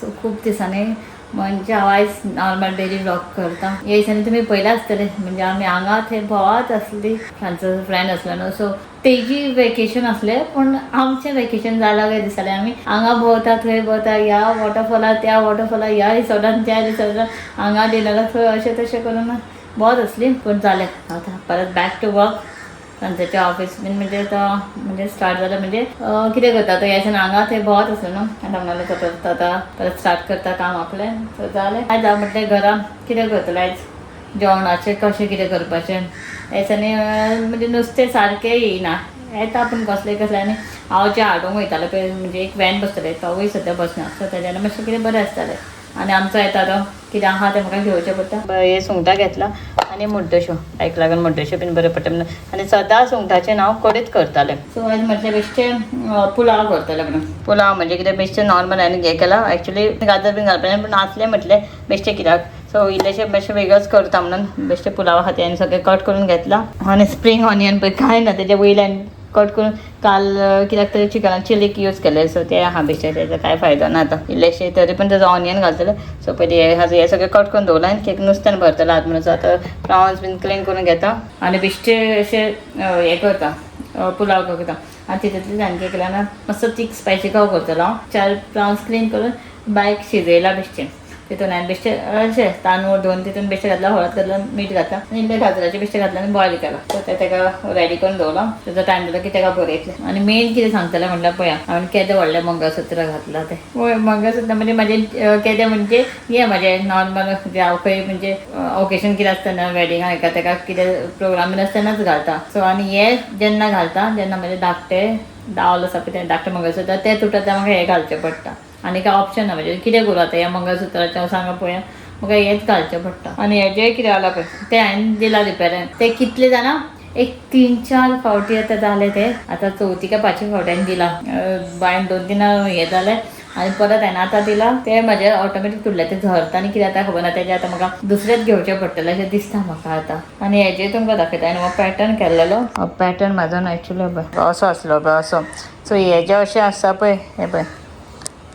So खूप दिसांनी म्हणजे हांव आयज नॉर्मल डेली व्लॉग करता. ह्या दिसांनी तुमी पयलें आसतलें, म्हणजे आमी हांगा थंय भोंवत आसली. फ्रांचो फ्रेंड आसलो न्हू, सो तेजी वेकेशन आसलें, पूण आमचें वेकेशन जालां काय दिसतालें. आमी हांगा भोंवता, थंय भोंवता, ह्या वॉटरफॉलार त्या वॉटरफॉलार, ह्या रिसॉर्टान त्या रिसॉर्टान, हांगा डिनराक थंय, अशें तशें करून भोंवत आसली. पूण जालें, आतां परत बॅक टू वर्क. तांचे ऑफिस बीन म्हणजे तो म्हणजे स्टार्ट जालें. म्हणजे कितें करता तो, ह्या दिसान हांगा थंय भोंवत आसलो न्हू. आतां म्हणलें तो परत आतां परत स्टार्ट करता काम आपलें. सो जालें, आयज हांव म्हटलें घरा कितें करतलें, आयज जेवणाचें कशें कितें करपाचें. ह्या दिसांनी म्हणजे नुस्तें सारकें येयना, येता पूण कसलें कसलें. आनी हांव जें हाडूंक वयतालें पळय, म्हणजे एक वॅन बसतलें, तोवूय सद्या बसना. सो तेज्यान मातशें कितें बरें आसतालें. आनी आमचो येता तो कितें आहा तें म्हाका घेवचें पडटा. हे सुंगटां घेतलां आनी मुड्डश्यो, बायक लागून मुड्डश्यो बीन बरें पडटा म्हणून. आनी सदां सुंगटाचें हांव कडीच करतालें. सो आयज म्हटलें बेश्टें पुलाव करतलें म्हणून. पुलाव म्हणजे कितें, बेश्टें नॉर्मल हांवें हें केलां. एक्चुली गाजर बीन घालपाचें, पूण नासलें म्हटलें बेश्टें कित्याक. सो इल्लेशें मातशें वेगळोच करता म्हणून बेश्टें पुलावा खातीर हांवें सगळें कट करून घेतलां. आनी स्प्रींग ऑनियन पळय कांय ना, तेजे वयल्यान कट करून काल कित्याक तरी चिकनाक चिलीक यूज केलें. सो ते आहा बेश्टे, तेजो कांय फायदो ना आतां इल्लेशें, तरी पण तेजो ऑनियन घालतलें. सो पयलीं हे सगळें कट करून दवरलां आनी केक नुस्त्यान भरतलें आतां म्हणून. सो आतां प्रावन्स बीन क्लीन करून घेता आनी बेश्टे अशें हें करता, पुलाव करता. आनी तितूंतल्यान हांवें कितें केलां ना, मातसो तीक स्पायसी खाव करतलो हांव. चार प्रावन्स क्लीन करून बायक शिजयला बेश्टें. तितून हांवें बेश्टें अशें तांदूळ धुवन तितून बेश्टें घातलां, हळद घातलां, मीठ घातलां आनी इल्लें गाजराचें बेश्टें घातलां आनी बॉयल केलां. सो तें तेका रेडी करून दवरलां, तेजो टायम जालो की तेका बरयतलें. आनी मेन कितें सांगतलें म्हणल्यार पळया, हांवें केदें व्हडलें मंगळसूत्र घातलां तें. वय, मंगळसूत्र म्हणजे म्हाजें केदें म्हणजे हें म्हाजें नॉर्मल जें हांव खंय म्हणजे ओकेशन कितें आसतना, वेडिंगाक हेका तेका कितें प्रोग्राम बीन आसतनाच घालता. सो आनी हें जेन्ना घालता जेन्ना म्हजें धाकटें दावल आसा पळय तें धाकटें मंगळसूत्र तें तुटत जाल्यार म्हाका हें घालचें पडटा. आनी काय ऑप्शन ना, म्हणजे कितें करूं आतां ह्या मंगळसूत्राचें हांव सांगा पळया, म्हाका हेंच घालचें पडटा. आनी हेजें कितें जालां पळय, तें हांवें दिलां रिपेरान, तें कितलें जाणा, एक 3-4 फावटी आतां जालें तें. आतां चवथी काय पांचवी फावटी हांवें दिलां. बायन 2-3 हें जालें आनी परत हांवें आतां दिलां, तें म्हाजें ऑटोमॅटीक तुटलें. तें झरता आनी कितें आतां खबर ना, तेजें आतां म्हाका दुसरेंच घेवचें पडटलें अशें दिसता म्हाका आतां. आनी हेजें तुमकां दाखयता, हांवें हो पॅटर्न केल्लेलो, हो पॅटर्न म्हाजो न्हू एक्चुली पळय असो आसलो पळय असो. सो हेजें अशें आसता पळय, हें पळय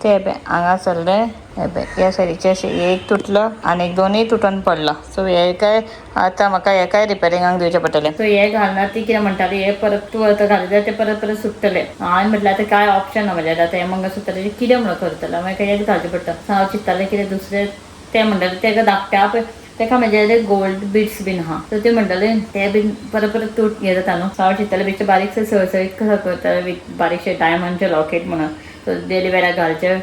ते पळय हांगा सरलें, हें पळय ह्या सायडीचें अशें एक तुटलो आनी एक दोनूय तुटोन पडला. सो हे काय आतां म्हाका हेकाय रिपेरिंगाक दिवचें पडटलें. सो हे घालना ती कितें म्हणटाली, हे परत तूं आतां घाली जाल्यार ते परत परत सुट्टले. हांवें म्हटलें आतां काय ऑप्शन ना म्हज्या, आतां हें मंगळसूत्राचें कितें म्हणून करतलें, मागीर हेंच घालचें पडटा. सो हांव चिंत्तालें कितें दुसरें, तें म्हणटालें तेका धाकट्या पळय तेका म्हजे गोल्ड बिट्स बीन आहा, सो ते म्हणटाले ते बीन परत परत तूट हे जाता न्हू. सो हांव चिंत्तालें बेश्टें बारीकशें सळसळीत कसो करतलें विथ बारीकशें डायमंडचें लॉकेट म्हणून, सो डेली वेराक घालचें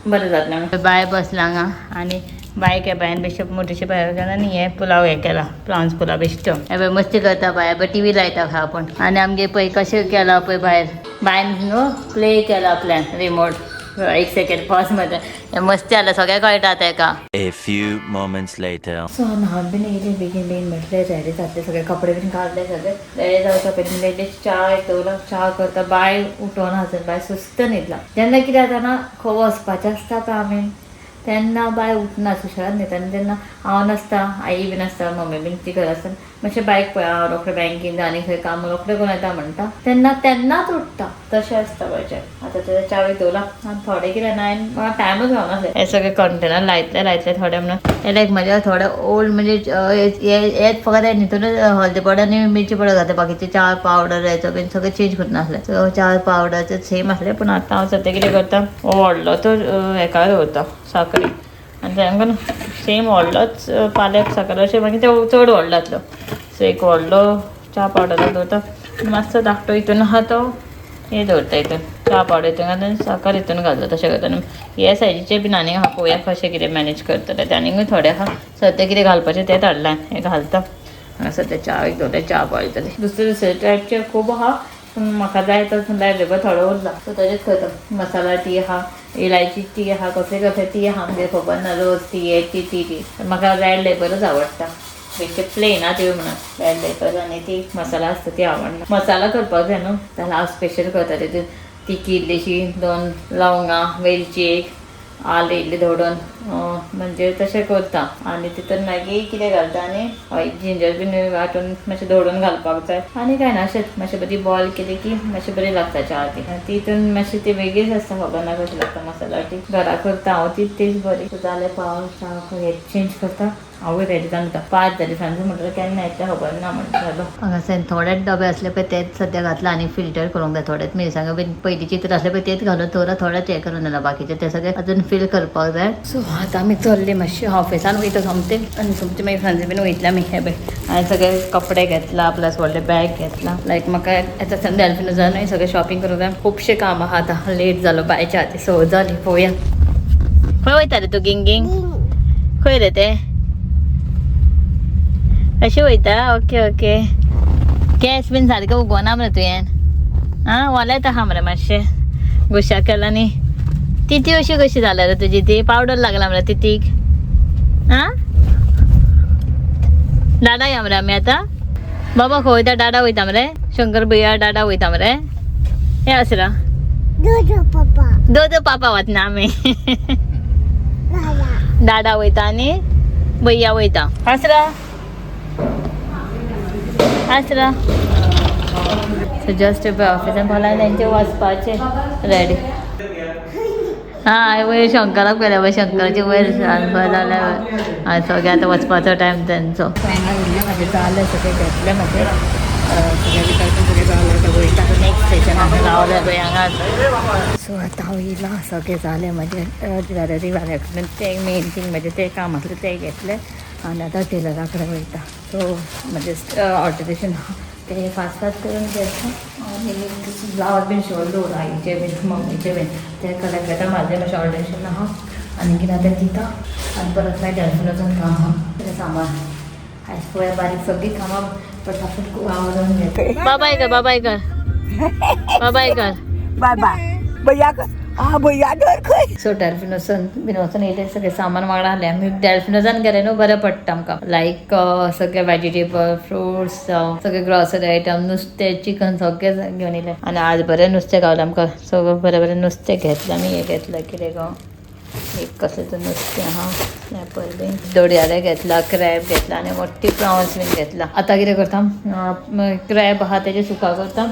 बरें जातलें म्हणून. बाय बसलां हांगा आनी बायक ह्या बायन बेश्टे मोटीशे बाय केला आनी हे पुलाव हे केला, प्रावन्स पुलाव बेश्टो. हे पळय मस्ती करता बाय, पळय टी व्ही लायता खा आपूण. आनी आमगे पळय कशें केलां पळय भायर बायन न्हू प्ले केला आपल्यान रिमोट, एक सेकेंड पॉज मध्ये मस्ती आल्या, सगळें कळटा तेका. A few moments later. So न्हावन बीन येयलें, बेगीन बेगीन म्हटलें रेडी जातलें, सगळे कपडे बीन काडले, सगळे रेडी जावच्या पयलीं म्हणलें इल्ली च्या दवरला, च्या करता. बाय उठोना अजून, बाय सुस्त न्हिदला. जेन्ना कितें जाता ना, खंय वचपाचें आसता पळय आमी, तेन्ना बाय उठना, सुशेगाद न्हिदता. आनी जेन्ना हांव नासता, आई बीन आसता, मम्मी बीन ती घरा आसता, मातशें बायक पळय हांव रोखडें बँकीन जावं आनी खंय काम रोखडें करून येता म्हणटा, तेन्ना तेन्नाच उठता, तशें आसता बायचें. आतां तें च्यावेक दवरला आनी थोडें कितें ना, हांवें म्हाका टायमूच गावनासलें. हे सगळे कंटेनर लायतले लायतले थोडे म्हणून, हे लायक म्हजे थोडे ओल्ड म्हणजे हेच फकत हितूनच हळदी पावडर आनी मिरची पावडर घातले, बाकीचे च्या पावडर हेचो बीन सगळें चेंज करून आसलें. सो च्या पावडरचें सेम आसलें, पूण आतां हांव सद्या कितें करता, हो व्हडलो तो हेका दवरता साकरी, आनी तांकां सेम व्हडलोच पालक साकर अशें, मागीर ते चड व्हडलो जातलो. सो एक व्हडलो च्या पावडराक दवरता, मातसो धाकटो हितून आहा तो हे दवरता, हितून च्या पावडर हितून घालता आनी साकर हितून घालता, तशें करता. आनी हे सायजीचे बीन आनीक आहा, पळोवया कशें कितें मॅनेज करतले ते. आनीकूय थोडे आहा, सद्या कितें घालपाचें तें हाडलां, हें घालता. हांगा सद्या च्या एक दवरल्या, च्या पळयतले. दुसरे दुसरे टायपचे खूब आहा, पूण म्हाका जाय तो लायक लेबर थोडो उरला, सो तेजेच करता. मसाला टी आहा, इलायची टी आहा, कसले कसले टी आहा म्हणजे खबर ना, रोज टी, हे टी, टी टी. म्हाका रेड लेबरच आवडटा, बेश्टे प्लेन आहा ती म्हणून रेड लेबर आनी ती मसाला आसता ती आवडना. मसाला करपाक जाय न्हू, जाल्यार हांव स्पेशल करता. तितून तिखी इल्लीशी, 2 लवंगां, वेलची एक, आलें इल्लें धोडून म्हणजे तशें करता. आनी तितून मागीर कितें घालता आनी हय जिंजर बीन वांटून मातशें धोडून घालपाक जाय आनी कांय ना. अशेंच मातशें बरी बॉयल केली की मातशी बरी लागता च्या ती. तितून मातशी ती वेगळीच आसता, खबर ना कशी लागता मसाला टी. घरा करता हांव ती टेस्ट बरी. सो जालें पाव च्या चेंज करता. हांवूय रेडी जावन वता. 5 जाली सांजचे म्हणटलें केन्ना येतलें खबर ना म्हणटालो. हांगासर थोडेच डबे आसले पळय तेच सद्या घातला आनी फिल्टर करूंक जाय. थोडेच मिरसांगो बीन पयलींची तर आसले पळय तेच घालून दवरला, थोडेच हें करून जालां, बाकीचे ते सगळे अजून फील करपाक जाय. सो आतां आमी चल्ली मातशी ऑफिसान वयता सोमते आनी सोमते मागीर सांजे बीन वयतले आमी. हे पळय हांवें सगळे कपडे घेतला प्लस व्हडलें बॅग घेतला. लायक म्हाका आतां संडे डॅल्फिनोजानूय न्हय सगळें शॉपिंग करूंक जाय, खुबशें काम आहा. आतां लेट जालो बायच्या हाती 6 जाली. पळोवया खंय वयता रे तूं गिंगींग, खंय रे ते अशें वयता? Okay okay. केंस बीन सारकें उगोना मरे तुवें? आं वोलेत आहा मरे मातशें गुशा केला न्ही. तिती अशी कशी जाल्या रे तुजी? ती पावडर लागला मरे तितीक? आं डाडा या मरे आमी आतां. बाबा खंय वयता? डाडा वयता मरे, शंकर भैया डाडा वयता मरे. हे आसरा दो पापा वतना आमी. डाडा वयता आनी भैया वयता. आसरा आसरा. सो जस्ट ऑफिसान भोला तेंचे वचपाचे रेडी. हां वयर शंकराक पळयल्या पळय, शंकराचे वयर जाल्यार आनी सगळें आतां वचपाचो टायम तेंचो. फायनल म्हाजें जालें सगळें घेतलें म्हाजें सगळें विकल्प सगळें जालें. आतां वयता आतां नेक्स्ट स्टेशन हांगा रावलें पळय हांगा. सो आतां हांव येयलां, सगळें जालें म्हाजें ज्वेलरी वाल्याकडल्यान तें मेन थींग म्हाजें तें काम आसलें तें घेतलें आनी आतां टेलरा कडेन वयता. सो म्हाजें ऑल्टरेशन तें फास्ट फास्ट करून घेतलें आनी ब्लावज बीन शिंवून दवरला आईचें बीन मम्मीचें बीन तें कलेक्ट करता. म्हाजें मातशें ऑल्टरेशन आहा आनी कितें तें दिता आनी परत मागीर डॅल्फिनोजान काम आहा तें सामान आयज पळय बारीक सगळीं कामां पटापट आवरून घेता. बाबाय कर, बाबाय कर, बाबाय कर, बाय बाय भैया कर. आ भैया धर खंय. सो डॅल्फिनोसान बीन वचून येयले सगळें सामान वांगडा हाडलें आमी. डॅल्फिनोसान गेलें न्हू बरें पडटा आमकां, लायक सगळे वेजिटेबल फ्रुट्स सगळे ग्रॉसरी आयटम नुस्तें चिकन सगळें घेवन येयलें. आनी आज बरें नुस्तें गावलें आमकां, सगळें बरें बरें नुस्तें घेतलें आमी. हें घेतलें कितें गो एक कसलें तर नुस्तें आहा, स्नॅपर बीन दोडयारे घेतला, क्रॅब घेतला आनी मोठी प्रावन्स बीन घेतला. आतां कितें करता, क्रॅब आहा तेजें सुका करता,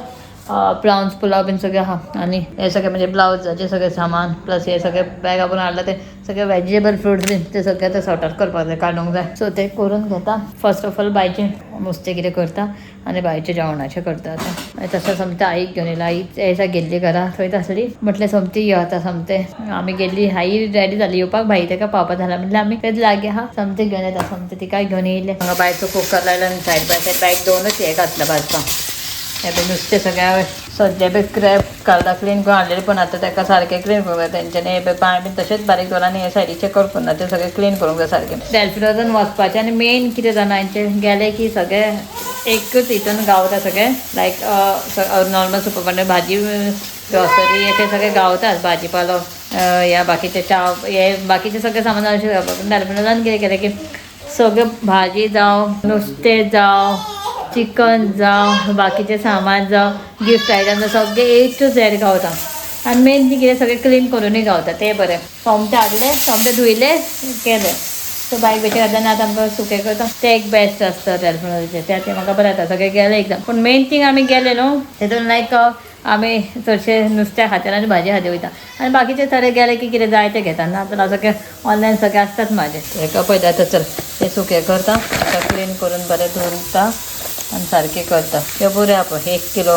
प्रावन्स पुलाव बीन सगळें आहा. आनी हे सगळें म्हणजे ब्लावजाचें सगळें सामान प्लस हे सगळें बॅग आपूण हाडलां तें सगळें वेजिटेबल फ्रुट्स बीन ते सगळें आतां सॉर्ट आउट करपाक जाय, काडूंक जाय. सो तें करून घेता. फर्स्ट ऑफ ऑल बायचें नुस्तें कितें करता आनी बायचें जेवणाचें करता. आतां मागीर तशें सोमतें आईक घेवन येयलां. आई दिसा गेल्ली घरा थंयच आसली, म्हटलें सोमती यो आतां सोमतें. आमी गेल्ली, आई रेडी जाली येवपाक, भाई ताका पावपा जाला म्हटलें आमी थंयच लागीं आहा सोमतें घेवन येता. सोमतें तिका घेवन येयलें. हांगा बायचो कुकर लायलो आनी सायड बाय सायड बायक दोनूच हें घातलां भाजपाक. हे पळय नुस्तें सगळें सद्या पळय क्रॅब कालदां क्लीन करून हाडलेलें, पूण आतां ताका सारकें क्लीन करूंक जाय तेंच्यांनी. हे पळय पांय बीन तशेंच बारीक दवरला आनी हे सायडीचें करूंक ना, तें सगळें क्लीन करूंक जाय सारकें. डॅल्फिनोजान वचपाचें आनी मेन कितें जाणा हेंचें गेलें की सगळें एकच हितून गावता सगळें, लायक नॉर्मल सुपर मार्केट भाजी ग्रॉसरी तें सगळें गावतात, भाजीपालो ह्या बाकीचें च्या हे बाकीचें सगळें सामान अशें गावता. पूण डॅल्फिनोजान कितें केलें की सगळें भाजी जावं नुस्तें जावं चिकन जावं बाकीचें सामान जावं गिफ्ट आयटम जावं सगळें ए टू झॅड गावता. आनी मेन ती कितें सगळें क्लीन करुनूय गावता तें बरें. सोमतें हाडलें सोमतें धुयलें केलें. सो बायक बेश्टें घातलें ना आतां आमकां सुकें करता तें एक बेस्ट आसता डॅल्फिनोजाचें, तें आतां म्हाका बरें जाता सगळें गेलें एकदम. पूण मेन थींग आमी गेले न्हू तेतून लायक आमी चडशे नुस्त्या खातीर आनी भाजी खातीर वयता आनी बाकीचे थोडे गेले की कितें जाय तें घेता, ना जाल्यार सगळें ऑनलायन सगळें आसतात म्हाजें. हेका पळयता आतां चल तें सुकें करता, आतां क्लीन करून बरें धुवता आनी सारकें करता. तें बरें आहा पळय 1 किलो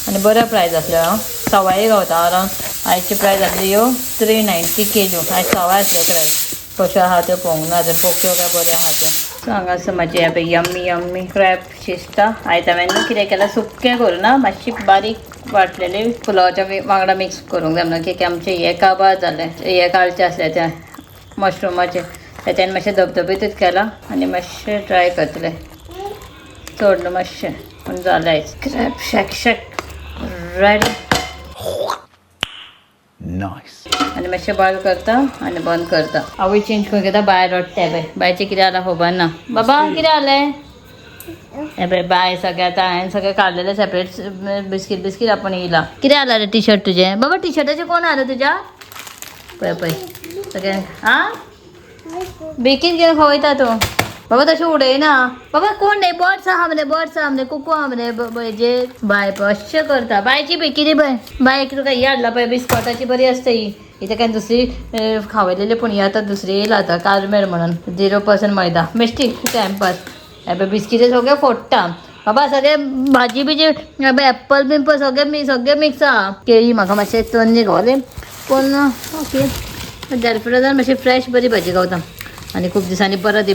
आनी बरें प्रायज आसलें. हांव सवाय गावता अरावंड आयची प्रायज आसली ह्यो 390 केजो, आयज सवाय आसल्यो प्रायज. कश्यो आहा त्यो पळोवंक ना अजून, पोक्यो काय बऱ्यो आहा त्यो. सो हांगासर म्हाजी हें पळय यम्मी यम्मी क्रॅब शिजता. आयज हांवें न्हू कितें केलां, सुकें करूं ना, मातशी बारीक वांटलेली पुलावाच्या वांगडा मिक्स करूंक जाय म्हणून की आमचें हें काबार जालें, हें कालचें आसलें तें मशरुमाचें, तेच्यान मातशें धबधबीतूच केलां आनी मातशें ड्राय करतलें चड न्हू मातशें, पूण जालें आयज crab shack shack ready. Nice. आनी मातशें बॉयल करता आनी बंद करता. आवय चेंज करून घेता. बाय रडटा पळय, बायचें कितें जालां खबर ना. बाबा कितें जालें? हे पळय बाय सगळें आतां हांवें सगळें काडलेलें सेपरेट बिस्कीट बिस्कीट आपूण येयला. कितें जालां रे टी शर्ट तुजें? बाबा टी शर्टाचें कोण आहा रे तुज्या? पळय पळय सगळ्यांक. आं, बेगीन घेवन खवयता तूं बाबा, तशें उडयना बाबा. कोण न्ही, बर्ड्स आहा मरे, बर्ड्स आहा मरे, कुकू आहा मरे. जे बाय पळय अशें करता. बायची बेकिरी बाय बाय तुका ही हाडला पळय, बिस्कॉटाची बरी आसता ही. इथं काय दुसरी खावयलेली, पूण ही आतां दुसरी येयला आतां कार्मेल म्हणून, 0% मैदा. बेश्टी टायमपास. हे पळय बिस्किटी सगळे फोडटा बाबा, सगळे भाजी बिजी, एप्पल बिम्पल सगळे सगळे मिक्स आहा. केळी म्हाका मातशें तन्नी गावले, पूण ओके, डेल्फ्रोजान मातशी फ्रेश बरी भाजी गावता. आनी खूब दिसांनी परत ही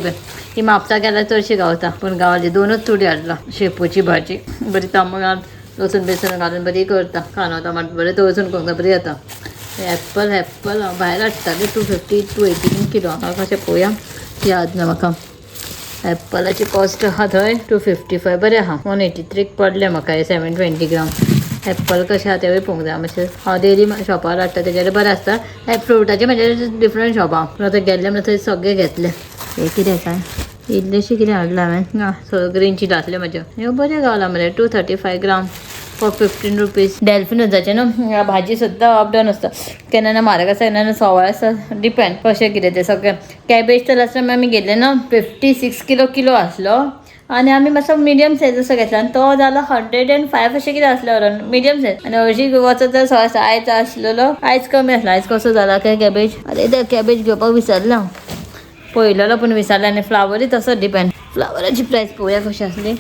ही म्हापसा गेल्यार चडशी गावता, पूण गावली दोनूच चुडी हाडला. शेपूची भाजी बरी तांबूळ घालून लसूण बेसून घालून बरी करता. कांदो टमाटर बरें तळसून करूंक बरी जाता. एप्पल एप्पल हांव भायर हाडटाले 250, 280 किलो. हांगा कशें पळोवया, याद ना म्हाका. एप्पलाची कॉस्ट आहा थंय 255, बरें आहा. 183क पडलें म्हाका हे 720 ग्राम. एप्पल कशें आहा तेवूय पळोवंक जाय मातशें. हांव डेली शॉपार हाडटा तेजेर बरें आसता. हे फ्रुटाचे म्हजे डिफरंट शॉप आहा, पूण आतां गेल्ले म्हणल्यार थंय सगळें घेतलें. हें कितें काय इल्लेशें कितें हाडलां हांवें ना, सो ग्रीन चिली आसल्यो म्हज्यो. ह्यो बऱ्यो गावला मरे, 235 gram for 15 rupees. डेल्फिनोजाचें न्हू भाजी सुद्दां अप डावन आसता, केन्ना ना म्हारग आसता, केन्ना ना सवाय आसता, डिपेंड कशें कितें तें सगळें. कॅबेज तर लास्ट टायम आमी घेतले न्हू, 56 किलो किलो आसलो आनी आमी मातसो मिडियम सायज असो घेतला आनी तो जालो 105 अशें कितें आसलो अरावंड मिडियम सायज. आनी हरशीं वचत जाल्यार सवाय आसता. आयज आसलेलो, आयज कमी आसलो. आयज कसो जाला काय कॅबेज? अरे ते कॅबेज घेवपाक विसरलो हांव, पळयलेलो पूण विसरलें. आनी फ्लावरूय तसो डिपेंड. फ्लावराची प्रायस पळोवया कशी आसली.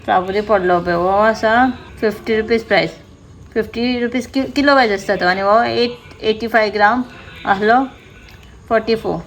फ्लावरूय पडलो पळय, हो आसा 50 rupees price, 50 rupees kilo wise आसता तो. आनी हो 885 ग्राम आसलो 44.